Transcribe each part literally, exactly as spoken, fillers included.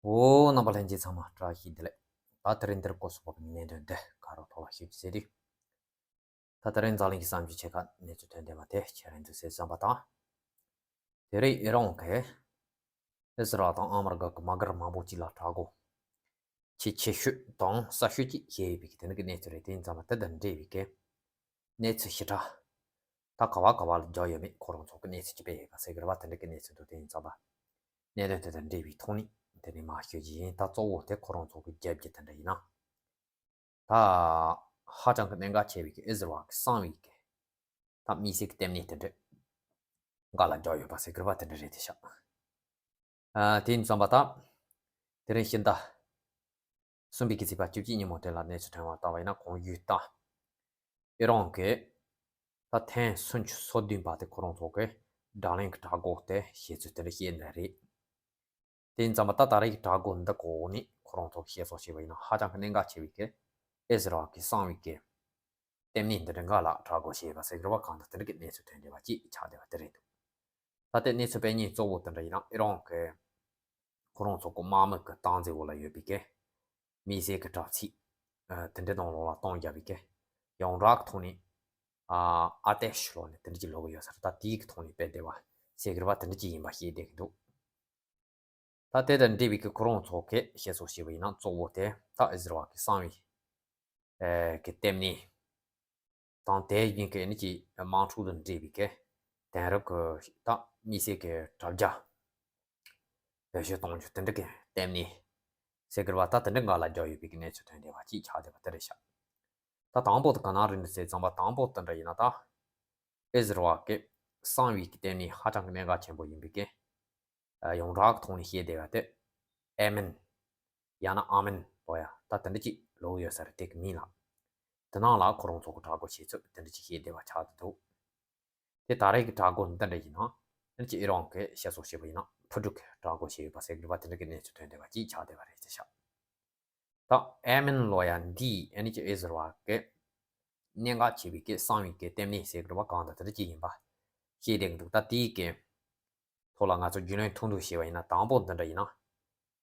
འོ། རྣམ་པ་ལྷན་རྒྱས་ཚང་མ་བཀྲ་ཤིས་བདེ་ལེགས། ད་དེ་རིང་འདིར་སྐོར་སོགས་པའི་གནད་དོན་འདི་ག་རོ་ཐོག་ལ་ཞིབ་ཅིག་ཟེར་དུས། ད་དེ་རིང་འཛམ་གླིང་གི་བསམ་ཚུལ་ཆེ་ཁག་གནས་ཚུལ་ཐོན་བསྡད་པ་དེ་ཁྱེད་རང་ཚོས་གསན་བསམ་པ་དང་། དེ་རིང་ཨི་རང་གིས་ཨི་ཟི་རལ་དང་ཨ་མི་རི་ཀ་གི་དམག་སྒར་མང་པོ་ཅིག་ལ་དྲག་རྒོལ་ཆེས་ཆེ་ཤོས་དང་གསར་ཤོས་ཅིག་བྱས་ཡོད་པའི་དེ་ནི་གི་གནས་ཚུལ་རེད། དེ་ཡིན་ཙང་མ་དེ་དང་འབྲེལ་བའི་གི་གནས་ཚུལ་ཞིབ་ཕྲ། ད་ག་བ་ག་བ་ལ་རྒྱག་ཡོད་མེད་ཁོ་རང་ཚོ་གི་གནས་ཚུལ་ཅིག་སྤེལ་ཡོད་པ་ཟེར་གི་རེད་བ། དེ་འདྲ་གི་གནས་ཚུལ་འདུག་དེ་ཡིན་ཙང་མ་གནད་དོན་དེ་དང་འབྲེལ་བའི་ཐོག་ནས་དེ་ནས་མར་ཤོད་ཀྱི་ཡིན། ད་གཙོ་བོ་དེ་ཁོ་རང་ཚོ་གི་རྒྱབ་ཀྱི་དེ་འདྲ་ཡིན་ན། ད་ཧ་ཅང་གི་གནད་འགག་ཆེ་བའི་གི་ཨི་ཟི་རལ་གི་གསང་བའི་གི་ད་དམིགས་བསལ་གི་ལྟེ་གནས་དེ་འདྲ་འགག་ལ་རྒྱག་ཡོད་པ་ཟེར་གི་རེད་བ། དེ་འདྲ་རེད་དེ་ཤག་ཨ། དེ་ཡིན་ཙང་མ་ད་དེ་རིང་ཕྱི་ཟླ་གསུམ་པའི་གི་ཚེས་པ་བཅུ་གཅིག་ཉིན་མོ་དེ་ལ་གནས་ཚུལ་ཐོན་པ་ལྟ་བ་ཡིན་ན། གོང་ཡུལ་ད་ཨི་རང་གི་ད་ཐེངས་སུམ་ཅུ་སོ་བདུན་པ་དེ་ཁོ་རང་ཚོ་གི་བགྲོ་གླེང་གི་གྲོས་འགོ་དེ་བྱས་ཚུལ་དེ་འདྲ་བཤད་ནི་རེད། དེ་ཡིན་ཙང་མ་ད་ད་རེས་ཀྱི་གྲོས་འགོ་འདི་གོ་ནས་ཁོ་རང་ཚོ་གི་བཤད་སོགས་བྱས་པ་ཡིན་ན། ཧ་ཅང་གི་གནད་འགག་ཆེ་བའི་གི་ཨི་ཟི་རལ་གི་གསང་བའི་གི་ལྟེ་གནས་འདི་འདྲ་འགག་ལ་གྲོས་འགོ་བྱས་པ་ཟེར་གི་རེད་བ། གང་ལྟར་དེ་འདྲ་གི་གནས་ཚུལ་ཐོན་བསྡད་པ་ཅིག་ཆགས་བསྡད་པ་དེ་རེད་འདུག་ད་ལྟའི་གནས་ཚུལ་སྤེལ་མཁན་གཙོ་བོ་དེ་འདྲ་ཡིན་ན། ཨི་རང་གི་ཁོ་རང་ཚོ་གི་དམག་མི་གི་སྟངས་འཛིན་འོག་ལ་ཡོད་པའི་གི་དམིགས་བསལ་གི་དྲག་རྩལ་དེ་འདྲ་ནང་ལོགས་ལ་གཏོང་བརྒྱབ་པའི་གི་ཡོངས་གྲགས་ཀྱི་ཐོག་ནས་ཨ་ཨ་ཏེ་ཤི་ལོ་ནས་དེ་འདྲ་ཅིག་ལབ་གི་ཡོད་ས་རེད། ད་དེའི་གི་ཐོག་ནས་སྤེལ་བསྡད་པ་ཟེར་གི་རེད་བ། དེ་འདྲ་ཅིག་ཡིན་པ་བཤད་བསྡད་གི་འདུག་ད་དེ་དང་འབྲེལ་བའི་གི་ཁོ་རང་ཚོ་གི་བཤད་སོགས་བྱས་པ་ཡིན་ན། གཙོ་བོ་དེ་ད་ཨི་ཟི་རལ་གི་གསང་བའི་ཨེ་གི་ལྟེ་གནས་དང་དེ་བཞིན་གི་ཨ་ནི་ཅིག་དམག་འཁྲུག་དང་འབྲེལ་བའི་གི་དེང་རབས་གི་ད་དམིགས་བསལ་གི་དྲ་རྒྱ་བེད་སྤྱོད་གཏོང་རྒྱུ་དེ་འདྲ་གི་ལྟེ་གནས་ཟེར་གི་རེད་བ། ད་དེ་འདྲ་འགག་ལ་རྒྱག་ཡོད་པའི་གི་གནས་ཚུལ་ཐོན་བསྡད་པ་ཅིག་ཆགས་བསྡད་པ་དེ་རེད་ཤག་ད་དང་པོ་དེ་ག་ནང་རེད་འདུག་ཟེར་ཙམ་པ། དང་པོ་དེ་འདྲ་ཡིན་ན། ད་ཨི་ཟི་རལ་གི་གསང་བའི་གི་ལྟེ་གནས་ཧ་ཅང་གི་གནད་འགག་ཆེན་པོ་ཡིན་པའི་གི་ཨ་ཡོངས་གྲགས་ཀྱི་ཐོག་ནས་བཤད་བསྡད་པ་དེ་ཨེ་མན་ཡང་ན་ཨ་མན་ལོ་ཡ་ད་དེ་འདྲ་ཅིག་ལབ་ཡོད་ས་རེད། དེ་གི་མིང་ལ། དེ་ནང་ལ་ཁོ་རང་ཚོ་གི་གྲོས་འགོ་བྱས་ཚུལ་དེ་འདྲ་ཅིག་བཤད་བསྡད་པ་ཆགས་བསྡད་འདུག་དེ་ད་རེས་ཀྱི་གྲོས་འགོ་འདི་འདྲ་ཡིན་ན། ཨ་ནི་ཅིག་ཨི་རན་གྱི་བཤད་སྲོལ་བྱས་པ་ཡིན་ན། ཕུ་དྲུག་གི་གྲོས་འགོ་བྱས་ཡོད་པ་ཟེར་གི་རེད་བ། དེ་འདྲ་གི་གནས་ཚུལ་ཐོན་བསྡད་པ་ཅིག་ཆགས་བསྡད་པ་རེད་ཟེར་ཤག་ད་ཨེ་མན་ལོ་ཡ་འདིས་ཨ་ནི་ཅིག་ཨི་ཟི་རལ་གྱི་གནད་འགག་ཆེ་བའི་གི་གསང་བའི་གི་ལྟེ་གནས་ཟེར་གི་རེད་བ། གང་ལྟར་དེ་འདྲ་ཅིག་ཡིན་པ་བཤད་བསྡད་གི་འདུག་ད་དེའི་གི་ཐོག་ལ་ང་ཚོ་རྒྱུས་ལོན་ཐུང་ཐུང་བྱས་པ་ཡིན་ན། དང་པོ་འདི་འདྲ་ཡིན་ན།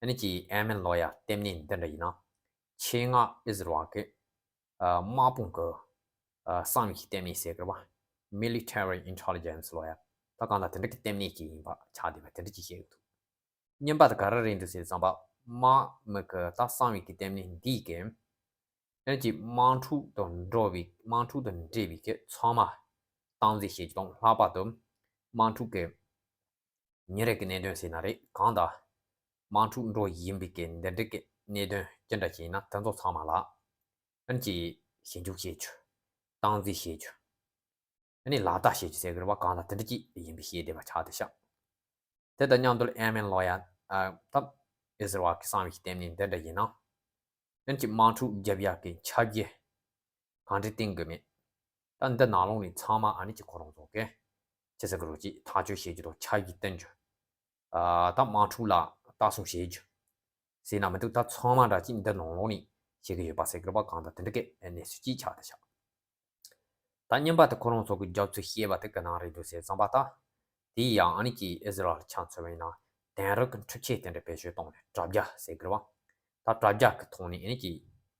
ཨ་ནི་ཅིག་ཨེ་མན་ལོ་ཡ་ལྟེ་གནས་འདི་འདྲ་ཡིན་ན། ཆེད་མངགས་ཨི་ཟི་རལ་གྱི་ཨ་དམག་དཔུང་གི་ཨ་གསང་བའི་ལྟེ་གནས་ཟེར་གི་རེད་བ། Military Intelligence ལོ་ཡ། ད་གང་ལྟར་དེ་འདྲ་གི་ལྟེ་གནས་ཅིག་ཡིན་པ་ཆགས་བསྡད་པ་དེ་འདྲ་ཅིག་བཤད་གི་འདུག་གཉིས་པ་དེ་ག་རེ་རེད་འདུག་ཟེར་ཙམ་པ། དམག་མི་གི་ད་གསང་བའི་གི་ལྟེ་གནས་འདིའི་གི་ཨ་ནི་ཅིག་དམག་འཁྲུག་དང་འགྲོ་བའི་དམག་འཁྲུག་དང་འབྲེལ་བའི་གི་ཚང་མ་སྟངས་འཛིན་བྱེད་རྒྱུ་དང་། ལྷག་པར་དུ་དམག་འཁྲུག་གི་ཉིན་རེ་གི་གནད་དོན་ཟེར་ན་རེད། གང་ལྟར་དམག་འཁྲུག་འགྲོ་བཞིན་པའི་གི་འདི་འདྲ་གི་གནད་དོན་ཅི་འདྲ་ཞིག་ཡིན་ན། དེ་ཚོ་ཚང་མ་ལ་ཨ་ནི་ཅིག་ཞིབ་འཇུག་བྱེད་རྒྱུ། སྟངས་འཛིན་བྱེད་རྒྱུ། ཨ་ནི་ལག་བསྟར་བྱེད་རྒྱུ་ཟེར་གི་རེད་བ། གང་ལྟར་དེ་འདྲ་ཅིག་ཡིན་པའི་བཤད་བསྡད་པ་ཆགས་བསྡད་ཤག་དེ་དང་མཉམ་དུ་ཨེ་མན་ལོ་ཡ་ཨ་ད་ཨི་ཟི་རལ་གྱི་གསང་བའི་ལྟེ་གནས་འདི་འདྲ་ཡིན་ན། ཨ་ནི་ཅིག་དམག་འཁྲུག་རྒྱབ་ཡག་གི་འཆར་གཞི་གང་འདྲ་བཏིང་དགོས་མེད། ད་འདི་ནང་ལོགས་ནས་ཚང་མ་ཨ་ནི་ཅིག་ཁོ་རང་ཚོ་གི་ཅི་ཟེར་གི་རེད། ཅིག་ཐག་གཅོད་བྱེད་རྒྱུ་དང་འཆར་གཞི་བཏིང་རྒྱུ། ཨ་ད་དམག་འཁྲུག་ལ་ལྟ་སྲུང་བྱེད་རྒྱུ་ཟེར་ན་མི་འདུག་ད་ཚང་མ་འདྲ་ཅིག་འདི་ནང་ལོགས་ནས་བྱེད་ཀྱི་ཡོད་པ་ཟེར་གི་རེད་བ། གང་ལྟར་དེ་འདྲ་གི་གནས་ཚུལ་ཅིག་ཆགས་བསྡད་ཤག་ད་གཉིས་པ་དེ་ཁོ་རང་ཚོ་གི་རྒྱབ་ཚུལ་བཤད་པ་དེ་ག་ནང་རེད་འདུག་ཟེར་ཙམ་པ། ད་དེ་ཡང་ཨ་ནི་ཅིག་ཨི་ཟི་རལ་ཆ་མཚོན་པ་ཡིན་ན། དེང་རབས་ཀྱི་འཕྲུལ་ཆས་དེ་འདྲ་བེད་སྤྱོད་གཏོང་ནས་དྲ་རྒྱ་ཟེར་གི་རེད་བ། ད་དྲ་རྒྱ་གི་ཐོག་ནས་ཨ་ནི་ཅིག་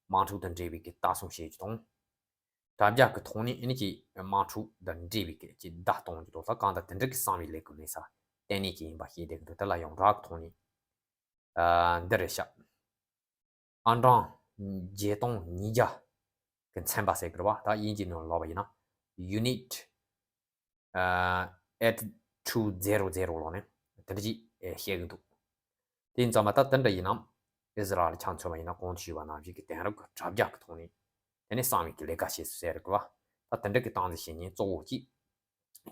དམག་འཁྲུག་དང་འབྲེལ་བའི་གི་ལྟ་སྲུང་བྱེད་རྒྱུ་དང་། དྲ་རྒྱ་གི་ཐོག་ནས་ཨ་ནི་ཅིག་དམག་འཁྲུག་དང་འབྲེལ་བའི་གི་ཅིག་བརྡ་གཏོང་རྒྱུ་དང་། ད་གང་ལྟར་དེ་འདྲ་གི་གསང་བའི་ལས་ཁུངས་ལས་ས་ལྟེ་གནས་ཅིག་ཡིན་པ་བཤད་བསྡད་གི་འདུག་དེ་ལ་ཡོངས་གྲགས་ཀྱི་ཐོག་ནས་ཨ་འདི་རེད་ཤག་ཨང་གྲངས་བརྒྱད་སྟོང་ཉིས་བརྒྱ་གི་ཚན་པ་ཟེར་གི་རེད་བ། ད་དབྱིན་ཇིའི་ནང་ལབ་པ་ཡིན་ན་Unit ཨ་eight two zero zero ལབ་ནས་དེ་འདྲ་ཅིག་ཨེ་བཤད་གི་འདུག་དེ་ཡིན་ཙང་མ་ད་དེ་འདྲ་ཡིན་ན། ཨི་ཟི་རལ་ཆ་མཚོན་པ་ཡིན་ན། གོང་དུ་ཞུས་པ་ནང་བཞིན་གྱི་དེང་རབས་ཀྱི་དྲ་རྒྱ་གི་ཐོག་ནས་དེ་ནས་གསང་བའི་གི་ལས་ཀ་བྱེད་སྲོལ་ཟེར་གི་རེད་བ། ད་དེ་འདྲ་གི་སྟངས་འཛིན་བྱེད་མཁན་གཙོ་བོ་གཅིག་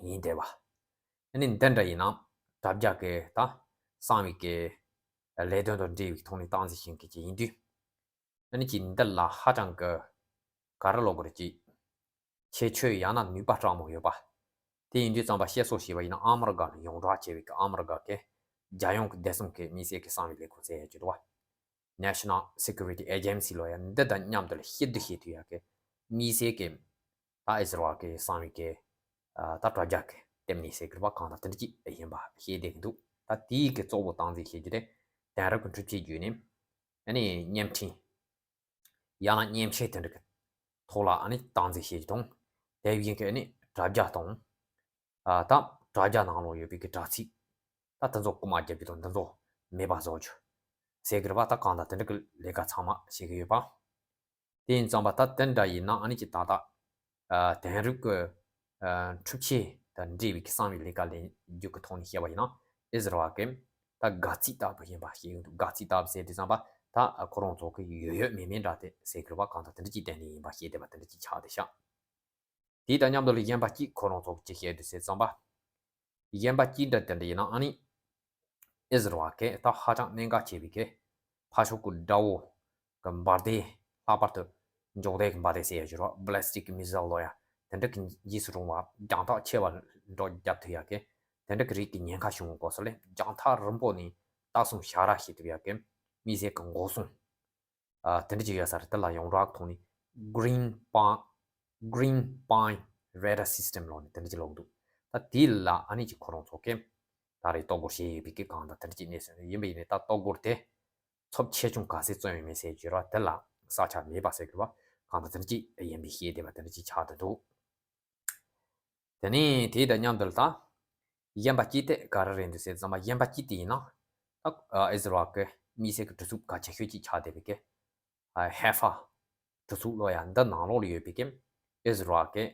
ཡིན་བསྡད་པ། ཨ་ནི་འདི་འདྲ་ཡིན་ན། དྲ་རྒྱ་གི་ད་གསང་བའི་གི་ལས་དོན་དང་འབྲེལ་བའི་ཐོག་ནས་སྟངས་འཛིན་བྱེད་མཁན་ཅིག་ཡིན་དུས། ཨ་ནི་ཅིག་འདི་ལ་ཧ་ཅང་གི་ག་རེ་ལབ་དགོས་རེད། ཅིག་ཁྱད་ཆོས་ཡང་ན་ནུས་པ་སྤྲང་མོ་ཡོད་པ། དེ་ཡིན་དུས་ཙམ་པ་བཤད་སྲོལ་བྱས་པ་ཡིན་ན། ཨ་མི་རི་ཀ་ནས་ཡོངས་གྲགས་ཆེ་བའི་གི་ཨ་མི་རི་ཀ་གི་རྒྱལ་ཡོངས་ཀྱི་བདེ་སྲུང་གི་དམིགས་བསལ་གྱི་གསང་བའི་ལས་ཁུངས་ཟེར་ཡ་ཅིག་འདུག་བ། National Security Agency ལབ་ཡ་འདི་དང་མཉམ་དུ་ལ་ཞིབ་ཏུ་བྱེད་ཐུབ་ཡ་གི་དམིགས་བསལ་གྱི་ད་ཨི་ཟི་རལ་གྱི་གསང་བའི་གི་ཨ་ད་དྲ་རྒྱ་གི་ལྟེ་གནས་ཟེར་གི་རེད་པ། གང་ལྟར་དེ་འདྲ་ཅིག་ཡིན་པ་ཤེས་བསྡད་ཀྱི་འདུག་ད་དེའི་གི་གཙོ་བོ་སྟངས་འཛིན་བྱེད་རྒྱུ་དེ་ དེང་རབས་ཀྱི་འཕྲུལ་ཆས་བརྒྱུད་ནས་ཨ་ནི་བརྙན་འཕྲིན། ཡང་ན་མཉེན་ཆས་དེ་འདྲ་གི་ཐོག་ལ་ཨ་ནི་སྟངས་འཛིན་བྱེད་རྒྱུ་དང་། དེ་བཞིན་གྱི་ཨ་ནི་དྲ་རྒྱ་དང་། ཨ་ད་དྲ་རྒྱ་ནང་ལོགས་ཡོད་པའི་གི་དྲ་ཚིགས། ད་དེ་ཚོ་རྐུ་མ་རྒྱག་རྒྱུ་དང་དེ་ཚོ་མེད་པ་བཟོ་རྒྱུ། ཟེར་གི་རེད་པ། ད་གང་ལྟར་དེ་འདྲ་གི་ལས་ཀ་ཚང་མ་བྱེད་ཀྱི་ཡོད་པ། དེ་ཡིན་ཙང་པ་ད་དེ་འདྲ་ཡིན་ན་ཨ་ནི་ཅི་ད་ལྟ། ཨ་དེང་རབས་ཀྱི་ཨ་འཕྲུལ་ཆས་དང་འབྲེལ་བའི་གི་གསང་བའི་ལས་ཀ་ལས་རྒྱུ་གི་ཐོག་ནས་བཤད་པ་ཡིན་ན། ཨི་ཟི་རལ་གྱི་ད་དགའ་ཚིགས་ལྟ་བུ་ཡིན་པ་ཤེས་ཀྱི་འདུག་དགའ་ཚིགས་ལྟ་བུ་ཟེར་དུས་ཙམ་པ་ད་ཁོ་རང་ཚོ་གི་ཡོད་ཡོད་མེད་མེད་འདྲ་དེ་ཟེར་གི་རེད་པ། གང་ལྟར་དེ་འདྲ་ཅིག་གཏན་ནས་ཡིན་པ་ཤེས་བསྡད་པ་དེ་འདྲ་ཅིག་ཆགས་བསྡད་ཤག་དེའི་དང་མཉམ་དུ་ལ་གཞན་པ་གཅིག་ཁོ་རང་ཚོ་གི་ཅི་བཤད་འདུག་ཟེར་ཙམ་པ། གཞན་པ་གཅིག་འདྲ་དེ་འདྲ་ཡིན་ན་ཨ་ནི། ཨི་ཟི་རལ་གྱི་ད་ཧ་ཅང་གནད་འགག་ཆེ་བའི་གི་ཕར་ཕྱོགས་ཀྱི་དགྲ་བོ་གི་འབར་མདེལ། ལྷག་པར་དུ་འཇོག་ལྡན་གྱི་འབར་མདེལ་ཟེར་ཡ་བཞུར་བ། ballistic missile ལོ་ཡ། དེ་འདྲ་གི་རྗེས་སུ་རུང་བ་རྒྱང་ཐག་ཆེ་བ་འགྲོ་རྒྱབ་ཐུབ་ཡ་གི་དེ་འདྲ་གི་རིགས་ཀྱི་ཉེན་ཁ་བྱུང་བའི་སྐབས་སུ་ལ་རྒྱང་ཐག་རིང་པོ་ནས་ལྟ་སྲུང་བྱ་ར་བྱེད་ཐུབ་ཡ་གི་དམིགས་བསལ་གྱི་འགོག་སྲུང་། ཨ་དེ་འདྲ་ཅིག་ཡོད་ས་རེད། དེ་ལ་ཡོངས་གྲགས་ཐོག་ནས་Green Pine Green Pine Radar System ལོ་ནས་དེ་འདྲ་ཅིག་ལབ་འདུག་ད་དེ་ལ་ཨ་ནི་ཅིག་ཁོ་རང་ཚོ་གིས་ད་རེས་གཏོར་རྒོལ་བྱས་ཡོད་པའི་གི་གང་ལྟར་དེ་འདྲ་ཅིག་གནས་ཚུལ་ཡིན་པ་ཡིན་ནའི། ད་གཏོར་རྒོལ་དེ་ཚབས་ཆེ་ཆུང་ག་ཚད་བརྩམས་ཡོད་མེད་ཟེར་བརྗོད་ར། དེ་ལ་ས་ཆ་མེད་པ་ཟེར་དགོས་པ། གང་ལྟར་དེ་འདྲ་ཅིག་ཡིན་པའི་ཤེས་བསྡད་པ་དེ་འདྲ་ཅིག་ཆགས་བསྡད་འདུག་དེ་ནས་དེ་དང་མཉམ་དུ་ལ་ད་གཞན་པ་གཅིག་དེ་ག་རེ་རེད་འདུག་ཟེར་ཙམ་པ། གཞན་པ་གཅིག་དེ་ཡིན་ན་ད་ཨ་ཨི་ཟི་རལ་གྱི་དམིགས་བསལ་གྱི་གྲུ་ཚུགས་གལ་ཆེ་ཤོས་ཅིག་ཆགས་བསྡད་པའི་གི་ཨ་ཧེ་ཧྥ་གྲུ་ཚུགས་ལོ་ཡ། འདི་ནང་ལོགས་ལ་ཡོད་པའི་གི་ཨི་ཟི་རལ་གྱི་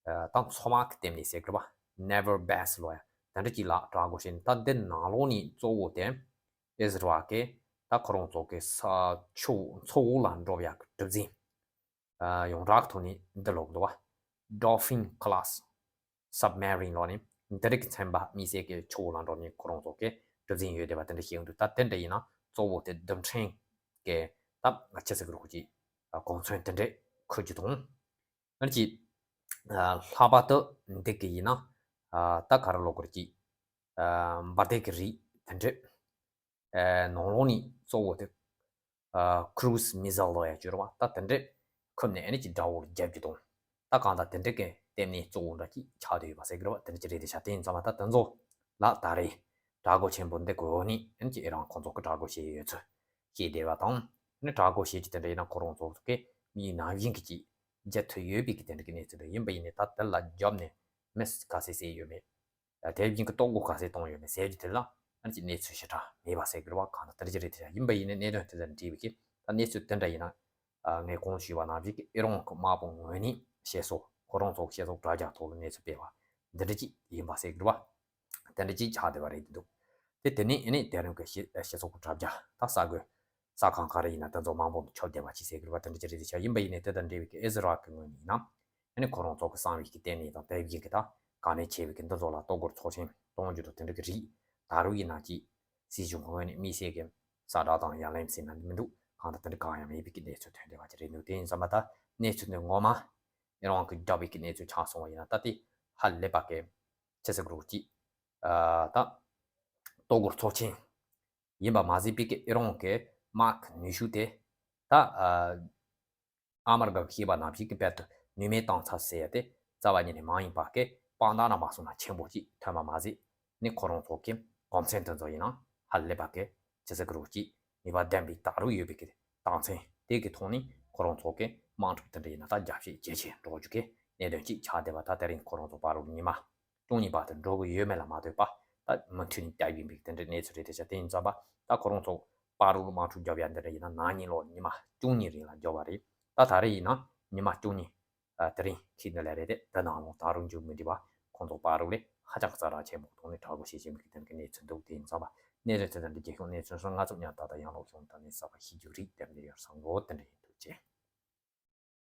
ཨ་ད་མཚོ་དམག་གི་ལྟེ་གནས་ཟེར་དགོས་པ། Naval Base ལོ་ཡ། དེ་འདྲ་ཅིག་ལ་དྲག་རྒོལ་བྱས་ནས། ད་འདི་ནང་ལོགས་ནས་གཙོ་བོ་དེ་ཨི་ཟི་རལ་གྱི་ད་ཁོ་རང་ཚོ་གི་ས་ཆུ་མཚོ་འོག་ལ་འགྲོ་བ་ཡ་གི་གྲུ་གཟིངས། ཨ་ཡོངས་གྲགས་ཐོག་ནས་འདི་ལབ་འདུག་པ། Dolphin Class Submarine ལོ་ནི་འདི་རིགས་ཚན་པ་དམིགས་བསལ་གྱི་ཆུ་འོག་ལ་འགྲོ་མཁན་ཁོ་རང་ཚོ་གི་གྲུ་གཟིངས་ཡོད་བསྡད་པ་དེ་འདྲ་ཞིག་འདུག་ད་དེ་འདྲ་ཡིན་ན་གཙོ་བོ་དེ་རྡུལ་ཕྲན་གྱི་ད་ང་ཆི་ཟེར་གི་རེད། ཁོ་ཅིག་གོ་མཚོན་དེ་འདྲ་འཁོར་རྒྱུ་དང་། ཨ་ནི་ཅིག་ཨ་ལྷག་པར་དུ་འདི་གི་ཡིན་ན་ཨ་ད་ག་རེ་ལབ་དགོས་རེད། ཅིག་ཨ་འབར་མདེལ་གྱི་རིགས་དེ་འདྲ། ཨ་ནང་ལོགས་ནས་གཙོ་བོ་དེ་ཨ་cruise missile ལོ་ཡ་བརྗོད་ར་བ། ད་དེ་འདྲས་ཁུར་ནས་ཨ་ནི་ཅིག་དགྲ་བོ་ལ་རྒྱབ་རྒྱུ་དང་། ད་གང་ལྟར་དེ་འདྲས་ཀྱི་ལྟེ་གནས་གཙོ་བོ་འདྲ་ཅིག་ཆགས་བསྡད་ཡོད་པ་ཟེར་གི་རེད་བ། དེ་འདྲ་ཅིག་རེད་དེ་ཤག་དེ་ཡིན་ཙང་མ་ད་དེ་ཚོ་ལ་ད་རེས་དྲག་རྒོལ་ཆེན་པོ་འདི་གི་འོག་ནས་ཨ་ནི་ཅིག་ཨི་རན་ཁོང་ཚོ་གི་དྲག་རྒོལ་བྱས་ཡོད་ཚུལ་བཤད་བསྡད་པ་དང་། ཨ་ནི་དྲག་རྒོལ་བྱས་ཀྱི་དེ་འདྲ་ཡིན་ན་ཁོ་རང་ཚོ་གི་མིའི་ནང་བཞིན་གྱི་ཅིག་རྒྱལ་ཐུབ་ཡོད་པའི་གི་དེ་འདྲ་གི་གནས་ཚུལ་འདྲ་ཡིན་པ་ཡིན་ནའི། ད་དེ་ལ་རྒྱབ་ནས་མི་ག་ཚད་བསད་ཡོད་མེད། དེ་བཞིན་གྱི་གཏོར་རྒོལ་ག་ཚད་བཏང་ཡོད་མེད་ཟེར་རྒྱུ་དེ་ལ་ཨ་ནི་ཅིག་གནས་ཚུལ་ཞེ་དྲག་མེད་པ་ཟེར་གི་རེད་བ། གང་ལྟར་དེ་འདྲ་ཅིག་རེད་དེ་ཤག་ཡིན་པ་ཡིན་ནའི་གནད་དོན་དེ་དང་འབྲེལ་བའི་གི་ད་གནས་ཚུལ་དེ་འདྲ་ཡིན་ན། ཨ་ངས་གོང་ཞུས་པ་ནང་བཞིན་གྱི་ཨི་རན་གྱི་དམག་དཔུང་ངོས་ནས་བཤད་སྲོལ། ཁོ་རང་ཚོ་གི་བཤད་སྲོལ་དྲ་རྒྱ་ཐོག་ལ་གནས་ཚུལ་སྤེལ་བ་འདི་འདྲ་ཅིག་ཡིན་པ་ཟེར་གི་རེད་བ། དེ་འདྲ་ཅིག་ཆགས་བསྡད་པ་རེད་འདུག་དེ་དེ་ནས་ཨ་ནི་དེ་རིང་གི་སྤྱི་སྤྱི་ཚོགས་ཀྱི་དྲ་རྒྱ་ད་ས་གོ་ས་ཁང་ག་རེ་ཡིན་ན་དེ་ཚོ་མང་པོ་ཁྱབ་བསྡད་པ་ཅིག་ཟེར་གི་རེད་བ། དེ་འདྲ་ཅིག་རེད་དེ་ཤག་ཡིན་པ་ཡིན་ནའི་དེ་དང་འབྲེལ་བའི་གི་ཨི་ཟི་རལ་གྱི་ངོས་ནས་ཡིན་ན། ཨ་ནི་ཁོ་རང་ཚོ་གི་གསང་བའི་གི་ལྟེ་གནས་དང་དེ་བཞིན་གྱི་ད་གལ་གནད་ཆེ་བའི་གི་འདི་ཚོ་ལ་གཏོར་རྒོལ་ཚོགས་ཆེན་གཏོང་རྒྱུ་དང་དེ་འདྲ་གི་རིགས་ད་རུང་ཡིན་ན་ཅིག་སྲིད་གཞུང་གི་ངོས་ནས་དམིགས་བསལ་གྱི་གསལ་བསྒྲགས་དང་ཡ་ལན་ཟེར་ན་མི་འདུག་གང་ལྟར་དེ་འདྲ་གང་ཡང་མེད་པའི་གི་གནས་ཚུལ་ཐོན་བསྡད་པ་ཅིག་རེད་འདུག་དེ་ཡིན་ཙང་མ་ད་གནས་ཚུལ་འདི་ངོ་མ་ཨི་རན་གྱིས་བརྒྱབ་པའི་གི་གནས་ཚུལ་ཆགས་སོང་བ་ཡིན་ན། ད་དེ་ཧ་ལས་པ་གི་ཆི་ཟེར་གི་རེད། ཅིག་ཨ་ད་གཏོར་རྒོལ་ཚོགས་ཆེན་ཡིན་པ་མ་ཟད་པའི་གི་ཨི་རན་གྱི་དམག་གི་ནུས་ཤུགས་དེ་ད་ཨ། ཨ་མ་རི་ཀ་གིས་བཤད་པ་ནང་བཞིན་གྱི་དཔལ་དུ་ནུས་མེད་བཏང་ཚར་ཟེར་ཡ་དེ་རྩ་བ་ཉིད་ནས་མ་ཡིན་པ་གི་དཔང་རྟགས་རྣམ་པ་སོང་ན་ཆེན་པོ་ཅིག་ཐོན་པ་མ་ཟད། ནི་ཁོ་རང་ཚོ་གི་གོ་མཚོན་དེ་ཚོ་ཡིན་ན་ཧ་ལས་པ་གི་ཆི་ཟེར་གི་རེད། ཅིག་ནུས་པ་ལྡན་པའི་ད་རུང་ཡོད་པའི་གི་རྟགས་མཚན་དེ་གི་ཐོག་ནས་ཁོ་རང་ཚོ་གི་དམག་འཁྲུག་དེ་འདྲ་ཡིན་ན་ད་རྒྱ་བཤད་རྒྱ་ཆེ་འགྲོ་རྒྱུ་གི་གནད་དོན་ཅིག་ཆགས་བསྡད་པ། ད་དེ་རིང་ཁོ་རང་ཚོ་བར་དུ་ཉི་མ་བཅུ་གཉིས་བར་དུ་འགྲོ་གི་ཡོད་མེད་ལ་མ་ལྟོས་པ། ད་མུ་མཐུད་ནས་བསྡད་ཡིན་པའི་དེ་འདྲའི་གནས་ཚུལ་རེད་དེ་ཤག་དེ་ཡིན་ཙང་པ་ད་ཁོ་རང་ཚོ་བར་དུ་དམག་འཁྲུག་རྒྱབ་ཡ་འདི་འདྲ་ཡིན་ན་ན་ནིང་ལོ་ཉི་མ་བཅུ་གཉིས་རིང་ལ་རྒྱབ་པ་རེད། ད་ད་རེས་ཡིན་ན་ཉི་མ་བཅུ་གཉིས་ཨ་དེ་རིང་ཁྱེད་འདི་ལ་རེད་དེ། འདི་ནང་ལོགས་ད་རུང་མཇུག་མི་འགྲིལ་བ་ཁོང་ཚོ་བར་དུ་ལས་ཧ་ཅང་གི་ཛ་དྲག་ཆེན་པོ་ཐོག་ནས་དྲག་རྒོལ་བྱེད་བཞིན་པའི་དེ་འདྲའི་གནས་ཚུལ་འདུག་དེ་ཡིན་ཙང་པ་གནས་ཚུལ་དེ་འདྲ་འདི་རྒྱལ་ཁབ་གནས་ཚུལ་སོང་ང་ཚོ་ཉར་ད་ད་ཡང་ལོག་བྱུང་ད་ནས་གསར་པ་ཤེས་རྒྱུ་རིགས་དེ་འདྲ་ཡོད་བསམ་གོ་དེ་འདྲ་ཡིན་འདུག་ཅེས།